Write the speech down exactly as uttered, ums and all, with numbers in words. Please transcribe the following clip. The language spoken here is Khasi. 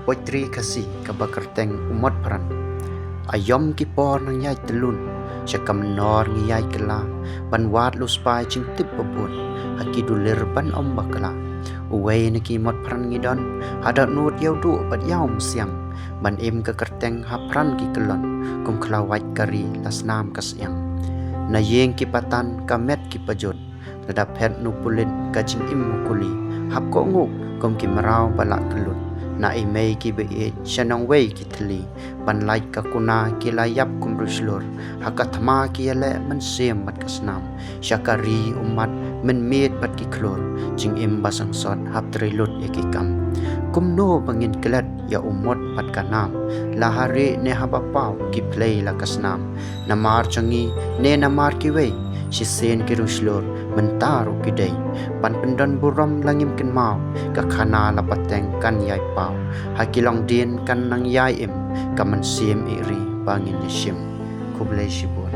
Poetry Khasi kaba kyrteng U Mot Phran. Aïom ki por nang ïaid tylun, sha ka mynnor ngi ïaid kylla, ban wad luspah jingtip babun ha ki dulir ban ym bakla. Uwei na ki mot phran ngi don, ha dohnud ïa u duh bad ïa u mynsiem, ban im ka kyrteng ha phran ki kyllon, kum khlaw wait ka ri la snam ka syiang. Na ïing ki patan ka met ki pajut, lada phet nu pulit ka jingim u kuli, hap kohnguh kum ki mraw ba la kyllut. Na i mei ki ba ïeit sha nongwei ki thylli, ban lait ka kuna ki la ïap kum ruh shlur, ha ka thma ki ïaleh mynsiem bad ka snam. Sha ka ri ummat mynmiet bad ki khlur, jingim ba sangsot hap trei lut ïa ki kam. Kumno ba ngin klet ïa u mot bad ka nam, la ha rieh ne ha ba paw ki phlei la ka snam. Namar jong ngi ne namar kiwei, shisien ki ruh shlur, mynta ruh ki dei. Ban pyndon burom la ngim kynmaw, ka khana la pateng kan ïai paw. Ha ki longdien kan nang ïai im, ka mynsiem ïeit ri ba ngin ïa shim. Khublei shibun.